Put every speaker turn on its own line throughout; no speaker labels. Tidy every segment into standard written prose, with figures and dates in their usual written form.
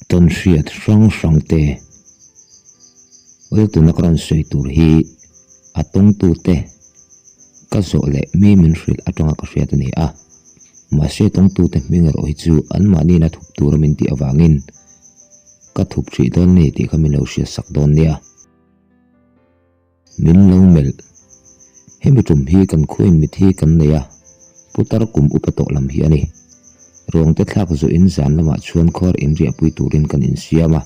Tawnhriat hrang hrang te Awle tuna ka rawn sawi tur hi a tawngtute ka zawh leh mi min hrilh atanga ka hriat a ni a. Mahse tawngtute hming erawh hi chu anmahniin a thup tura min tih avangin ka thup hrih dawn ni tih kha min lo hriatsak dawn nia. Min lo melh. Hemi tum hi kan khuain mithi kan nei a, putar kum upa tawh lam hi a ni. Ruangte thlak zuahin zan lamah chuan khuar inriahpui turin kan insiam a.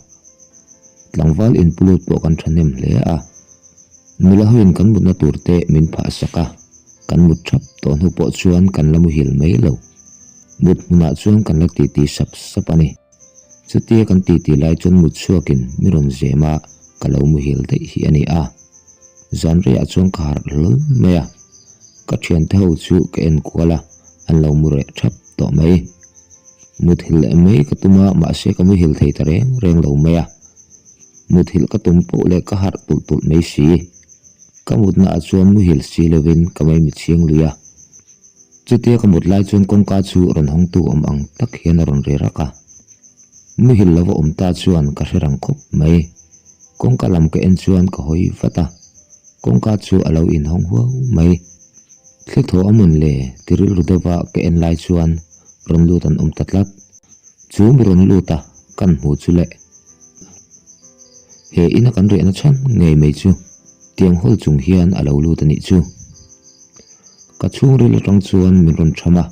Tlangval inpulut pawh kan thahnem hle a. Nula hoin kan mutna turte min phah sak a, kan mut thap tawh hnu pawh chuan kan la muhil mai lo. Mut hmunah chuan kan la titi sap sap a ni. Chutia kan titi lai chuan mut chhuakin mi rawn zem a, ka lo muhil daih hi a ni a. Zan reiah chuan ka harh hlawl mai a, ka thiante ho chu ka en kual a, an lo mu reh thap tawh mai. Muthilh leh mai ka tum a, mahse ka muhil thei ta reng reng lo mai a. Muthilh ka tum poh leh ka harh tulh tulh mai si. Ka mutna ah chuan muhil si lovin ka maimi chhing lui a. Chutia ka mut lai chuan kawngka chu rawn hawngtu awm ang tak hian a rawn ri rak a. Muhil lova awm ta chuan ka hre rang khawp mai. Kawngka lam ka en chuan ka hawi vat a, kawngka chu a lo inhawng huau mai. Thli thaw a mawn le ti rilru deuha ka en lai chuan rawn lut an awm ta tlat. Chu mi rawn lut a kan hmu chu le. He ina kan riahna chhan ngei mai chu tiang hawl chung hian a lo lut a nih chu. Ka chhungril atang chuan min rawn tham a,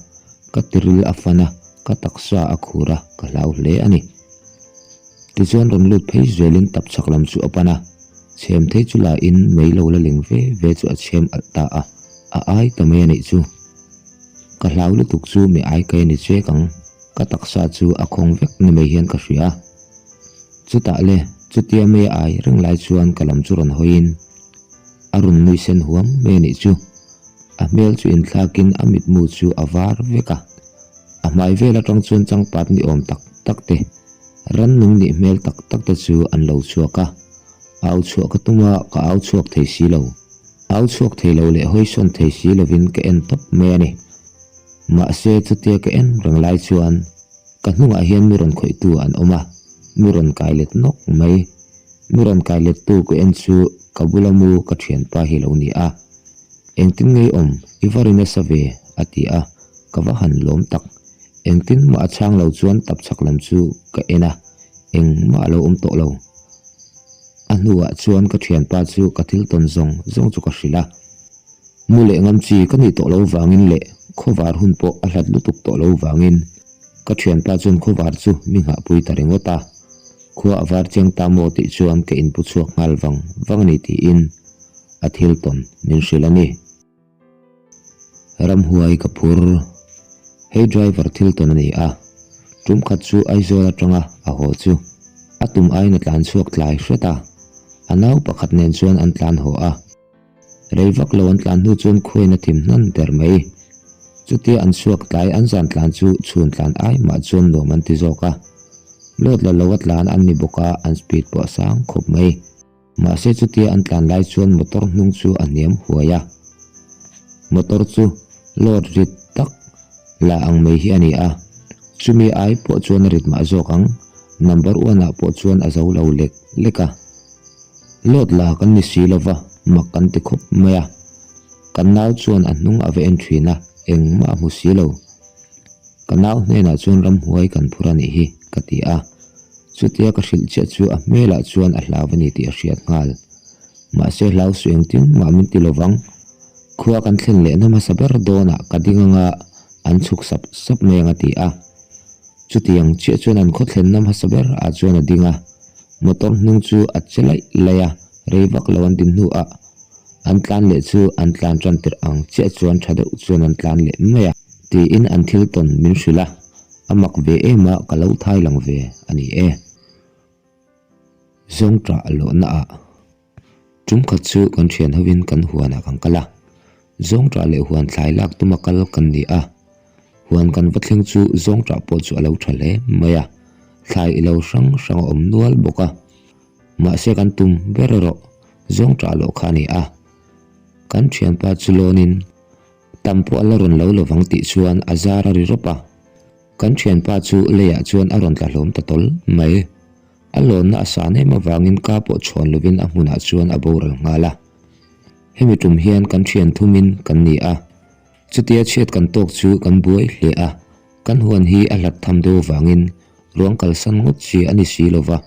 ka tiril a fan a, ka taksa a khur a, ka hlau hle a ni. Tichuan rawn lut phei zelin tap chhak lam chu a pan a, chhem thei chu la in mei lo la ling ve ve chu a chhem alh ta a, a ai ta mai a nih chu. Ka hlau lutuk chu mi ai kai a ni chek ang, ka taksa chu a khawng vek ni mai hian ka hria. Chutah le, chutia mei a ai reng lai chuan ka lam chu rawn hawiin, A rawn nui sen huam mai a nih chu. A hmel chu inthlakin a mitmu chu a var vek a. A hmai vel atang chuan changpat ni awm tak tak te, rannung nih hmel tak tak te chu an lo chhuak a. Au chhuah ka tum a, ka au chhuak thei si lo. Au chhuak thei lo leh hawisawn thei si lovin ka en tawp mai a ni. Mahse chutia ka en reng lai chuan ka hnungah hian mi rawn khawihtu an awm a, mi rawn kai let nawk mai. Mi rawn kai lettu ka en chu ka bula mu ka thianpa hi lo ni a. Engtin ngei awm i va ri nasa ve a ti a, ka va han lawm tak. Engtin mah a chhang lo chuan tapchhak lam chu ka en a, engmah a lo awm tawh lo. A hnuah chuan ka thianpa chu ka thil tawn zawng zawng chu ka hrilh a. Mu leh ngam chi ka nih tawh lo vangin leh khawvar hun pawh a hlat lutuk tawh lo vangin Ka thianpa chuan khawvar chu mi nghahpui ta ringawt a, khua a var chiang ta maw tih chuan ka inpu chhuak nghal vang vang a ni tiin a thil tawn min hrilh a ni. Ramhuai ka phur. Hei driver thil tawn a ni a, tum khat chu Aizawl atanga a haw chu a tum aiin a tlan chhuak tlai hret a, a nau pakhat nen chuan an tlan haw a. Rei vak lo an tlan hnu chuan khuain a thim hnan der mai. Chutia an chhuak tlai an zan tlan chu chhun tlan ai mah chuan nuam an ti zawk a. Load la lo a tlan an ni bawk a, an speed pawh a sang khawp mai. Mahse chutia an tlan lai chuan motor hnung chu a hniam huai a. Motor chu load rit tak la ang mai hi a ni a. Chumi ai pawh chuan a rit mah zawk ang, number one ah pawh chuan a zo lo lek lek a. Load la kan ni si lova, mak kan ti khawp mai a. Kan nau chuan a hnung a va en thin a, engmah a hmu si lo. Ka nau hnenah chuan ramhuai kan phur a nih hi, ka ti a. Chutia ka hrilh chiah chu a hmelah chuan a hlau a ni tih a hriat nghal. Mahse hlau suh engtin mah min ti lovang. Khua kan thlen lehna hmasa ber dawnah ka ding anga an chhuk sap sap mai ang a ti a. Chutiang chiah chuan an khawthlenna hmasa ber ah chuan a ding a. Motor hnung chu a che laih laih a, rei vak lo an din hnuah an tlan leh chu an tlan tan tirh ang chiah chuan tha deuh chuan an tlan leh mai a. Tiin an thil tawn min hrilh a, a mak ve em a ka lo thai lang ve a ni e. Zawngṭah lawhna ah tum khat chu kan thian hovin kan huanah kan kal a, zawngṭah leh huan thlai lak tuma kal kan ni a, huan kan va thleng chu zawngṭah pawh chu a lo ṭha hle mai a, thlai i lo hrang hrang a awm nual bawk a, mahse kan tum ber erawh zawngṭah loh kha a ni a, kan thianpa chu lawnin tam pawh a la rawn lo lovang tih chuan a zar a ri rawp a. Kan thianpa chu leiah chuan a rawn tla hlawm ta tawl mai. A lawnna a san em avangin ka pawh chhawn lovin a hmunah chuan a boral nghal a. Hemi tum hian kan thian thumin kan ni a. Chutia chhiat kan tawk chu kan buai hle a. Kan huan hi a hlat tham deuh avangin ruang kalsan ngawt chi a ni si lo va.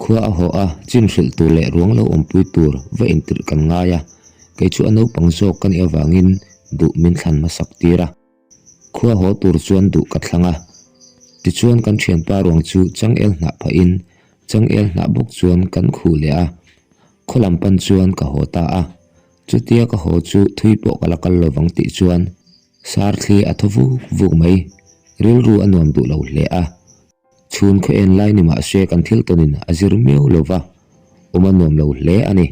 Khua a haw a, chin hrilh tur leh ruang lo awmpui tur va intirh kan ngai a. Kei chu a naupang zawk ka nih avangin duh min thlan hmasak tir a. Khua haw tur chuan duh ka thlang a. Tichuan kan thianpa ruang chu changel hnah phahin changel hnah bawk chuan kan khuh leh a. Khaw lam pan chuan ka haw ta a. Chutia ka haw chu thui pawh ka la kal lovang tih chuan sar thli a thaw vuk vuk mai. Rilru a nuam duh lo hle a. Chhun khaw en lai ni mah se kan thil tawnin a zir miau lo va, awm a nuam lo hle a ni.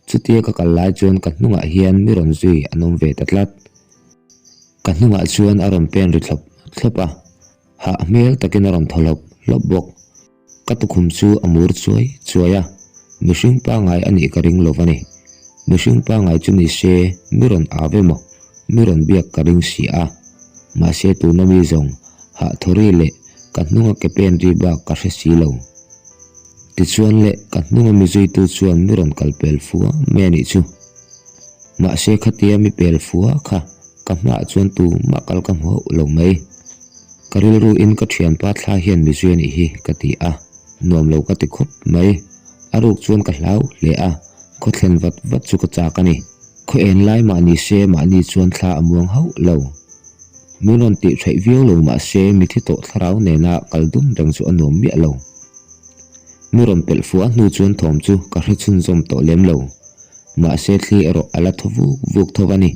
Chutia ka kal lai chuan ka hnungah hian mi rawn zui an awm ve ta tlat. Ka hnungah chuan a rawn pen ri thlawp thlawp a, hah hmel takin a rawn thaw hlawp hlawp bawk. Ka tukhum chu a mur chuai chuai a, mihring pangngai a nih ka ring lo va ni. Mihring pangngai chu ni se mi rawn au emaw Mi rawn biak ka ring si a, mahse tuna mi zawng hah thawri leh ka hnunga ke pen ri bak ka hre si lo. Tichuan le ka hnunga mi zuitu chuan mi rawn kal pel fua mai a nih chu. Mahse khatia mi pel fua kha ka hmaah chuan tumah kal ka hmu hauh lo mai. Ka rilru in ka thianpa thla hian mi zui a nih hi ka ti a, nuam lo ka ti khawp mai. A ruk chuan ka hlau hle a, khaw thlen vat vat chu ka chak a ni. Khaw en lai mah ni se mahni chuan thla a muang hauh lo. Min rawn tih theih viau lo mah se mithi tawh thlarau nena kal dun reng chu a nuam miah lo. Mi rawn pelh fuah hnu chuan thawm chu ka hre chhunzawm tawh lem lo. Mahse thli erawh a la thaw vuk vuk tho a ni.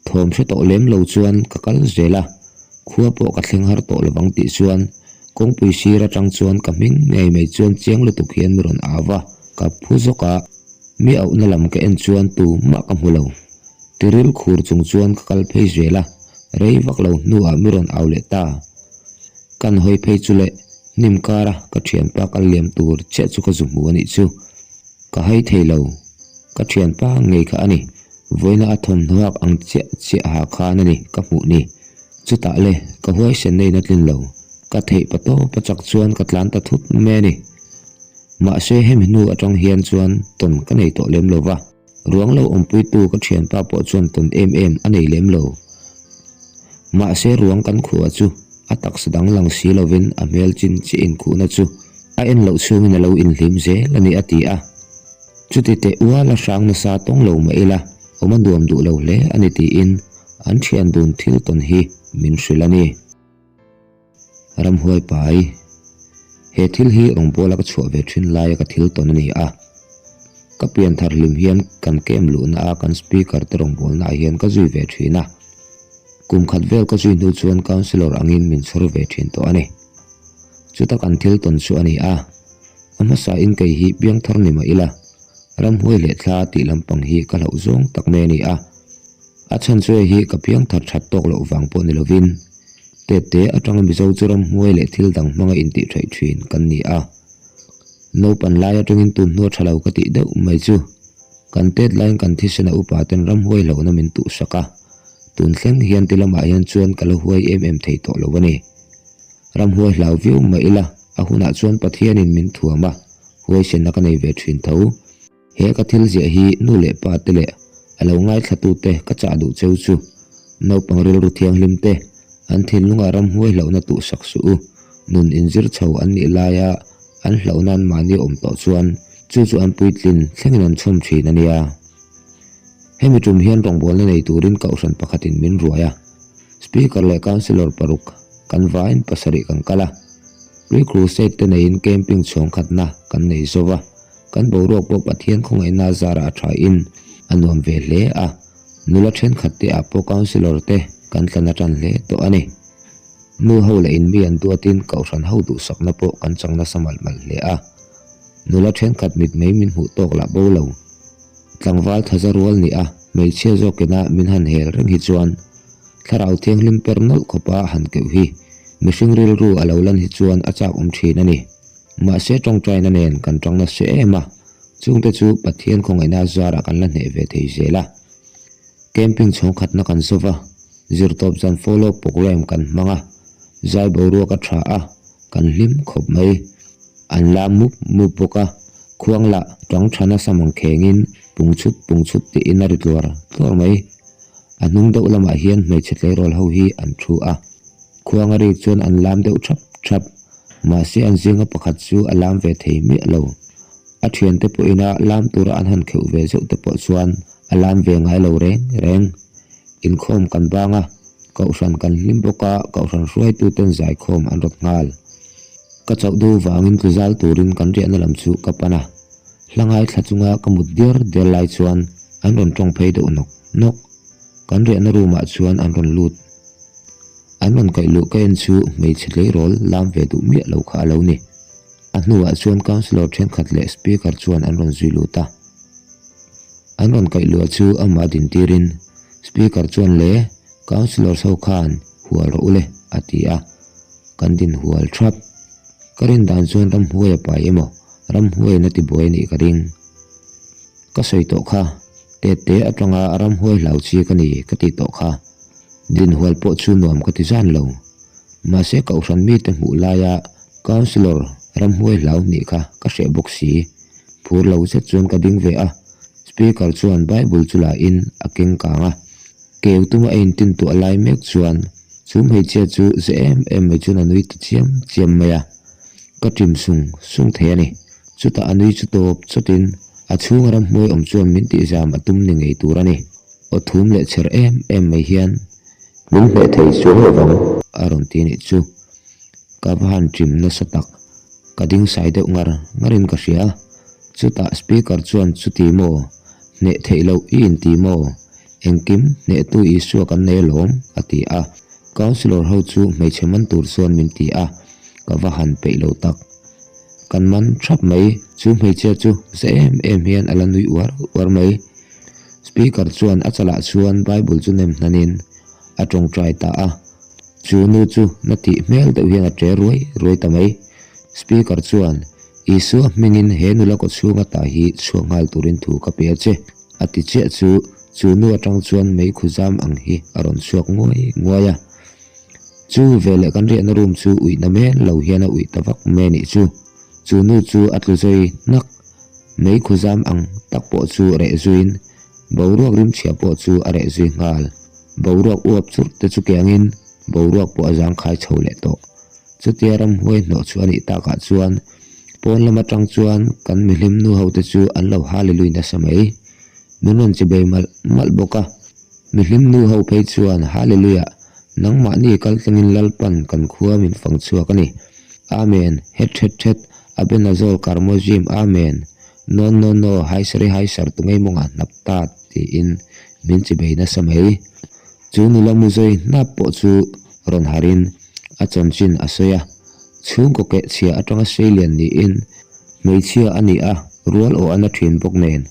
Thawm hre tawh lem lo chuan ka kal zel a, khua pawh ka thleng har tawh lovang tih chuan kawngpui sir atang chuan ka hming ngei mai chuan chiang lutuk hian mi rawn au va, ka phu zawk a, mi auhna lam ka en chuan tumah ka hmu lo. Tiril khur chung chuan ka kal phei zel a, rei vak lo hnuah mi rawn au leh ta. Kan hawi phei chu leh hnim kara ka thianpa kal liam tur chiah chu ka zu hmu a nih chu. Ka hai thei lo. Ka thianpa ngei kha a ni. Vawiina a thawmhnaw hak ang chiah chiah ha khan a ni ka hmuh ni. Chutah le, ka huaisen na in a tlin lo. Ka theih pa tawp a chak chuan ka tlan ta thut mai a ni. Mahse hemi hnu atang hian chuan tawn ka nei tawh lem lo va. Ruang lo awmpuitu ka thianpa pawh chuan tawn em em a nei lem lo. Mahse ruang kan khuah chu a taksa dang lang si lovin a hmel chin chiah inkhuhna chu a en loh chhungin a lo inhlim zel a ni a ti a. Chuti teh ual a hrang nasa tawng lo mah ila, awm a nuam duh lo hle a ni tiin an thian dun thil tawn hi min hrilh a ni. Ramhuai pai, He thil hi rawngbawla ka chhuah ve thin laia ka thil tawn a ni a. Ka pian thar hlim hian kan kem luhna a kan speaker te rawngbawlna ah hian ka zui ve thin a. Kum khat vel ka zui hnu chuan councillor angin min chhawr ve thin tawh a ni. Chuta kan thil tawn chu a ni a. A hmasa in kei hi piangthar ni mah ila, ramhuai leh thla tih lampang hi ka hlauh zawng tak mai a ni a. A chhan chu hei hi ka piangthar that tawk loh vang pawh ni lovin, tette atanga Mizo chu ramhuai leh thil dang hmanga intih theih thin kan ni a. Naupan lai atangin tun hnu a tha lo ka tih deuh mai chu, kan tet laiin kan thisen a upa ten ramhuai hlauhna min tuhsak a, tun thleng hian ti lamah hian chuan ka la huai em em thei tawh lo a ni. Ramhuai hlau viau mah ila, a hunah chuan Pathianin min thuam a, huaisenna ka nei ve thin tho. He ka thil ziah hi nu leh pa te leh a lo ngaithlatute ka chah duh cheu chu, naupang rilru thianghlim te, an thinlungah ramhuai hlauhna tuhsak suh u, nun inzir chho an nih laia an hlauhna an mahni awm tawh chuan chu chu an puitlin thlengin an chhawm thin a nia. Hemi tum hian rawngbawlna nei turin kohhran pakhatin min ruai a. Speaker leh Councillor paruk kan vain pasarih kan kal a, Pre-Crusade te neiin camping chhuang khatna kan nei zo va, kan boruak pawh Pathian khawngaihna zarah a tha in a nuam ve hle a, nula thenkhat te ah pawh Councillor te kan tla na tan hle tawh a ni. Nu ho leh in mi an duatin Kohhran ho duhsakna pawh kan chang nasa malh malh hle a, nula thenkhat mitmei min hmuh tawk lah bo lo. Tlangval thaza rual ni a, hmeichhia zawkina min han hel reng hi chuan thlarau thianghlim per nawlh khawpa han keuh hi mihring rilru a lo lan hi chuan a chak awm thin a ni. Mahse tawngtaina nen kan tang nasa em a, chungte chu Pathian khawngaihna zarah kan la hneh ve thei zel a. Camping chhawng khatna kan zova, zirtawp zan follow programme kan hmang a, zai boruak a tha a, kan hlim khawp mai. An lam mup mup bawk a, khuang lah tang tha nasa mang khengin pung chhut pung chhut tiin a ri tluar tluar mai. A hnung deuh lamah hian hmeichhe tleirawl ho hi an thu a, khuang a rik chuan an lam deuh thap thap. Mahse an zinga pakhat chu a lam ve thei miah lo. A thiante pawhina lam tura an han kheuh ve zeuh te pawh chuan a lam ve ngai lo reng reng. Inkhawm kan bang a, kohhran kan hlim bawk a, kohhran hruaituten zaikhawm an rawt nghal. Ka chauh deuh vangin tlu zal turin kan riahna lam chu ka pan a, hla ngaithla chunga ka mut diar diar lai chuan an rawn tawng phei deuh nawk nawk. Kan riahna room ah chuan an rawn lut. An rawn kaih luh ka en chu hmeichhe tleirawl lam ve duh miah lo kha a lo ni. A hnuah chuan councillor thenkhat leh speaker chuan an rawn zui lut a. An rawn kaih luah chu amah dintirin speaker chuan le councillors ho khan hual rawh u le a ti a, kan din hual thap. Ka rin dan chuan ramhuai a pai emaw ramhuaiin a tibuai a nih ka ring. Ka sawi tawh kha, tete atanga ramhuai hlau chi ka ni ka tih tawh kha. Dinhual pawh chu nuam ka ti zan lo. Mahse kohhran mite hmuh laia Councillor ramhuai hlau nih kha ka hreh bawk si. Phur lo zet chuan ka ding ve a, Speaker chuan Bible chu la in a keng kang a. Keu tuma a intintuah lai mek chuan chu hmeichhia chu ze em em mai chuan a nui ta chiam chiam mai a. Ka ṭim sung sung thei a ni. Chutah a nui chu tawp chawtin a chhunga ramhmuai awm chuan min tihzam a tum ni ngei tur a ni. Aw thum leh chher em em mai hian. Min hneh thei chuang lo vang. A rawn ti nih chu. Ka va han ṭim nasa tak. Ka ding sai deuh ngar ngarin ka hria. Chutah speaker chuan chuti maw? Hneh theih loh i inti maw? Engkim hnehtu Isua kan nei alawm, a ti a. Councillor ho chu hmeichhe man tur chuan min ti a, ka va han peih lo tak. Kan man thap mai, chu hmeichhia chu za em em hian a la nui uar uar mai. Speaker chuan a chalah chuan Bible chu nem hnanin a tawngtai ta a. Chu nu chu na tih hmel deuh hian a ṭe ruai ruai ta mai. Speaker chuan, Isua hmingin he nula kaw chhunga ta hi chhuak nghal turin thu ka pe a che, a ti chiah chu chu nu atang chuan meikhu zam ang hi a rawn chhuak nguai nguai a. Chu veleh kan riahna room chu uihna men lo hian a uih ta vak mai a nih chu. Chu nu chu a tlu zui hnak. Meikhu zam ang tak pawh chu reh zuiin boruak rimchhia pawh chu a reh zui nghal. Boruak uap churh te chu kiangin boruak pawh a zangkhai chho leh tawh. Chutia ramhuai hnawh chu a nih takah chuan pawn lam atang chuan kan mihlim nu ho te chu an lo hallelui nasa mai. Min rawn chi bei malh malh bawk a. Mihlim nu ho phei chuan Hallelujah, nangmahni kal tlangin Lalpan kan khua min fang chhuak a ni. Amen, het het het, Abenazawl Karmozim Amen, No no no, haisari haisar tu ngei mawngah hnap ta tiin min chi bei nasa mai. Chu nula mu zawi hnap pawh chu rawn harin a chanchin a sawi a, chhungkaw keh chhia atanga seilian niin hmeichhia a ni a, rual aw a na thin bawk nen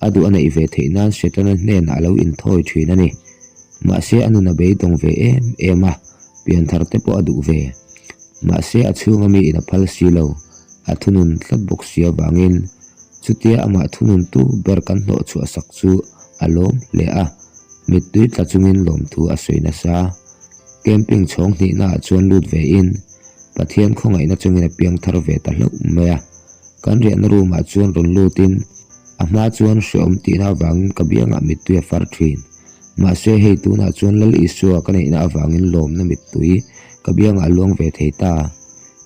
a duh a neih ve theih nan Setana hnenah a lo inthawi thin a ni. Mahse a nun a beidawng ve em em a, pianthar te pawh a duh ve. Mahse a chhunga mi in a phal si lo, a thunun tlat bawk si avangin chutia amah thununtu ber kan hlawh chhuah sak chu a lawm hle a, mittui tla chungin lawmthu a sawi nasa. Camping chhawng hnihna ah chuan lut ve in Pathian khawngaihna chungin a piang thar ve ta hlauh mai a. Kan riahna room ah chuan rawn lut in a hma chuan hreawm tihna avangin ka biangah mittui a far thin. Mahse hei tunah chuan Lal Isua ka neihna avangin lawmna mittui ka biangah a luang ve thei ta.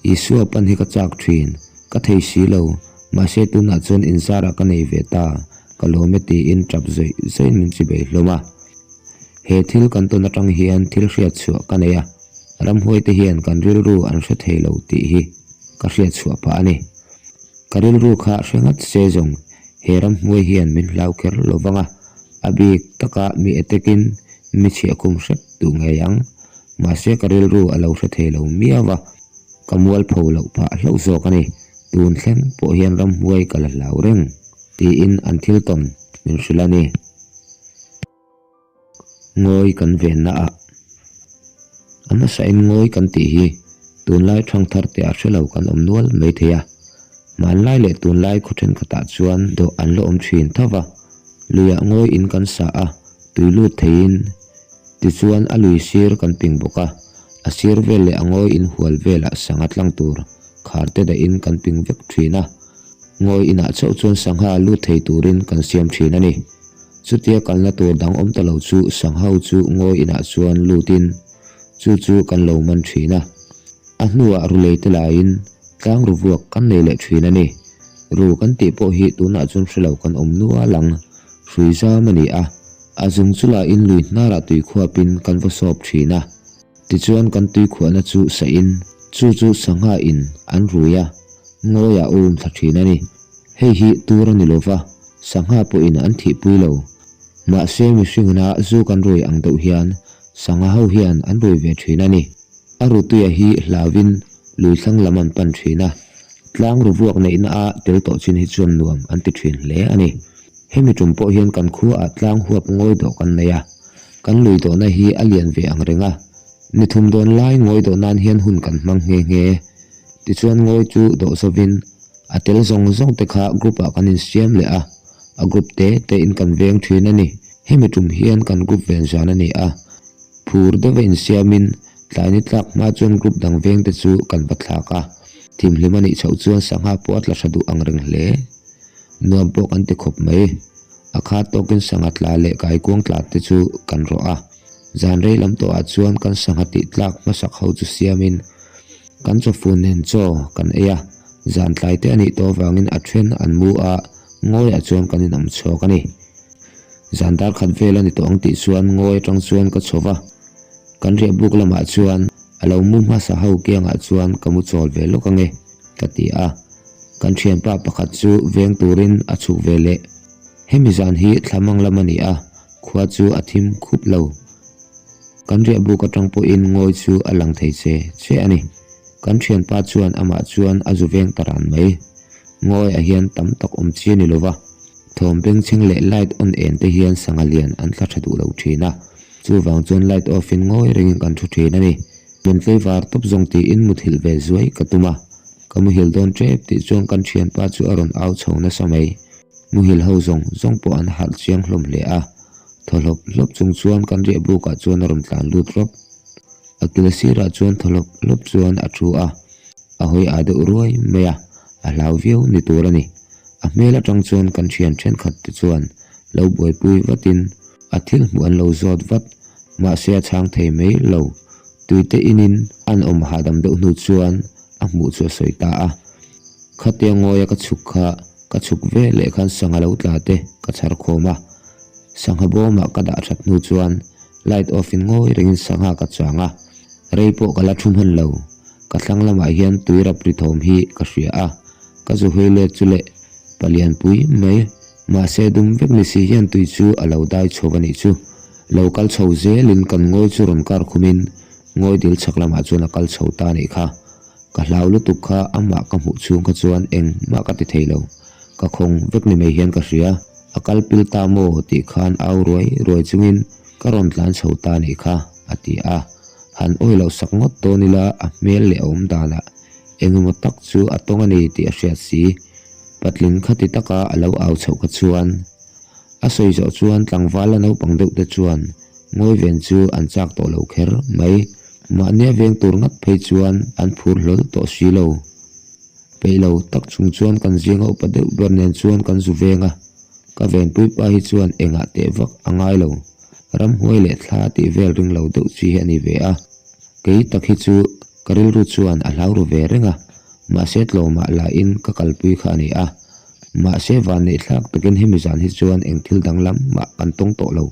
Isua pan hi ka chak thin, ka thei si lo, mahse tunah chuan inzarah ka nei ve ta, ka lawm e tiin tap zawih zawihin min chibei hlawm a. He thil kan tawn atang hian thil hriat chhuah ka nei a, ramhuaite hian kan rilru an hre thei lo tih hi ka hriat chhuah phah a ni. Ka rilru kha hre ngat se zawng he ramhuai hian min hlau kher lo vang a, a bik taka mi etekin mi chhiah khum hrep duh ngei ang. Mahse ka rilru a lo hre thei lo miau a, ka mualpho loh phah hlauh zawk a ni. Tun thleng pawh hian ramhuai ka la hlau reng tiin an thil tawn min hrilh a ni. Ngawi kan venna ah a hmasain ngawi kan tih hi tunlai thangthar te ah hrelo kan awm nual mai thei a, hmanlai leh tunlai khaw thenkhatah chuan dawh an la awm thin tho va, luiah ngawi in kan sa a, tui lut theiin tichuan a lui sir kan ping bawk a, a sir vel leh a ngawi in hual velah sangha tlang tur. Khar te dahin kan ping vek thin a. Ngawi inah chauh chuan sangha lut thei turin kan siam thin a ni. Chutia kalna tur dang awm ta lo chu sangha ho chu ngawi inah chuan lutin chu chu kan lo man thin a. A hnuah rulei te laiin tlang ru vuak kan nei leh thin a ni. Ru kan tih pawh hi tunah chuan hre lo kan awm nual ang. Hrui zam a ni a, a zung chu lahin lui hnarah tui khuapin kan va sawp thin a. Tichuan kan tui khuahna chu sahin chu chu sangha in an rui a, ngawiah a um thla thin a ni. Hei hi tur a ni lova, sangha pawhin an thihpui lo. Mahse mihringina zu kan rui ang deuh hian sangha ho hian an rui ve thin a ni. A rutuia hi hlauvin lui thlang lam an pan thin a, tlang ru vuak neihna a tel tawh chin hi chuan nuam an ti thin hle a ni. Hemi tum pawh hian kan khuaah tlang huap ngawi dawh kan nei a, kan lui dawhna hi a lian ve ang reng a, ni thum dawn lai ngawi dawh nan hian hun kan hmang nghe nghe. Tichuan ngawi chu dawh zovin a tel zawng zawng te kha group ah kan insiam leh a, a group te te in kan veng thin a ni. Hemi tum hian kan group ven zan a ni a, Phur deuha insiamin tlai ni tlak hma chuan group dang vengte chu kan va thlak a, thimhlim a nih chhoh chuan sangha pawh a tla tha duh ang reng hle. Nuam pawh kan ti khawp mai. A khat tawkin sangha tla leh kaikuang tla te chu kan rawh a. Zan rei lam tawhah chuan kan sangha tih tlak hmasak ho chu siamin kan chawfun nen chaw kan ei a, zan tlai te a nih tawh avangin a then an mu a, ngawiah chuan kan inawm chhuak a ni. Zan dar khat vel a ni tawh ang tih chuan ngawi atang chuan ka chho va, kan riah buk lamah chuan a lo mu hmasa ho kiangah chuan ka mu chawl ve lawk ange ka ti a, kan thianpa pakhat chu veng turin a chhuk ve leh. Hemi zan hi thlamang lam a ni a, khua chu a thim khup lo. Kan riah buk atang pawhin ngawi chu a lang thei che che a ni. Kan thianpa chuan amah chuan a zu veng ta ran mai. Ngawiah hian tam tak awm chi a ni lova, thawm bengchheng leh light on en te hian sangha lian an thla tha duh lo thin a, chuvang chuan light off in ngawi rengin kan thu thin a ni. Min tlei var tawp zawng tiin muthilh ve zuai ka tum a, ka muhil dawn tep tih chuan kan thianpa chu a rawn au chho nasa mai. Muhil ho zawng zawng pawh an harh chiang hlawm hle a, thaw hlawp hlawp chung chuan kan riah bukah chuan a rawn tlan lut rawp. A kil sirah chuan thaw hlawp hlawp chuan a thu a. A hawi ah deuh ruai mai a, a hlau viau ni tur a ni. A hmel atang chuan kan thian thenkhat te chuan lo buaipui vatin a thil hmuh an lo zawt vat, mahse a chhang thei mai lo. Tuite inin an awm hahdam deuh hnu chuan a hmuh chu a sawi ta a. Khatia ngawia ka chhuk kha ka chhuk ve leh khan sangha lo tla te ka chhar khawm a. Sangha bawmah ka dah that hnu chuan light off in ngawi rengin sangha ka chang a. Rei pawh ka la thu hman lo. Ka thlang lamah hian tui rap ri thawm hi ka hria a, ka zu hawi let chu leh palian pui mai. Mahse dum vek ni si hian tui chu a lo dai chho a nih chu. Lo kal chho zelin kan ngawi chu rawn kar khumin ngawi dil chhak lamah chuan a kal chho ta a nih kha. Ka hlau lutuk kha amah ka hmuh chhung kha chuan engmah ka ti thei lo. Ka khawng vek ni mai hian ka hria. A kal pil ta maw tih khan au ruai ruai chungin ka rawn tlan chho ta a nih kha, a ti a. Han awi loh sak ngawt dawn ila a hmel leh a awm danah eng emaw tak chu a tawng a ni tih a hriat si. Patling khati taka a lo au chhoh kha chuan a sawi zawh chuan tlangval la naupang deuh te chuan ngawi ven chu an chak tawh lo kher mai. Mahnia veng tur ngat phei chuan an phur hlawl tawh si lo. Peih lo tak chung chuan kan zinga upa deuh ber nen chuan kan zu veng a, ka venpui pa hi chuan engah teh vak a ngai lo. Ramhuai leh thla tih vel ring lo deuh chi hi a ni ve a, kei tak hi chu ka rilru chuan a hlau ru ve reng a, mahse tlawmah lahin ka kalpui kha a ni a, mahse vanneih thlak takin hemi zan hi chuan eng thil danglam mah kan tawng tawh lo,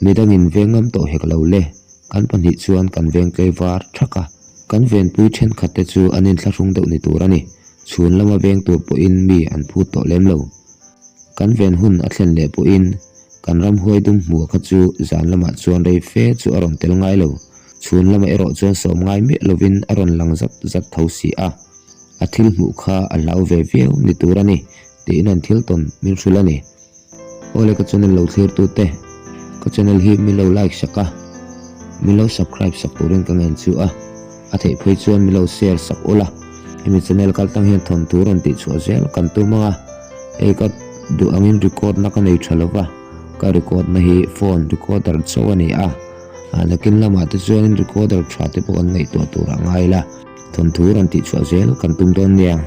midangin veng ngam tawh hek lo le, kan pahnih chuan kan veng tlei var thak a, kan venpui thenkhat te chu an inthlahrung deuh ni tur a ni, chhun lama veng tur pawhin mi an phut tawh lem lo. Kan ven hun a thlen leh pawhin kan ramhuai dum hmuh kha chu zan lamah chuan rei fe chu a rawn tel ngai lo. Chhun lamah erawh chuan sawm ngai miah lovin a rawn lang zat zat tho si a. A thil hmuh kha a hlau ve viau ni tur a ni tiin an thil tawn min hrilh a ni. Awle ka channel lo thlir tu te, ka channel hi min lo like sak a, min lo subscribe sak turin ka ngen chu a, a theih phei chuan min lo share sak ula, hemi channel kal tang hian thawn tur rawn tih chhuah zel kan tum ang a, hei ka duh angin record na ka nei tha lova, ka record na hi phone recorder chauh a ni a, nakin lamah te chuanin recorder tha te pawh kan ngaihtuah tur a ngai la. Thawnthu rawn tihchhuah zel kan tum dawn nia.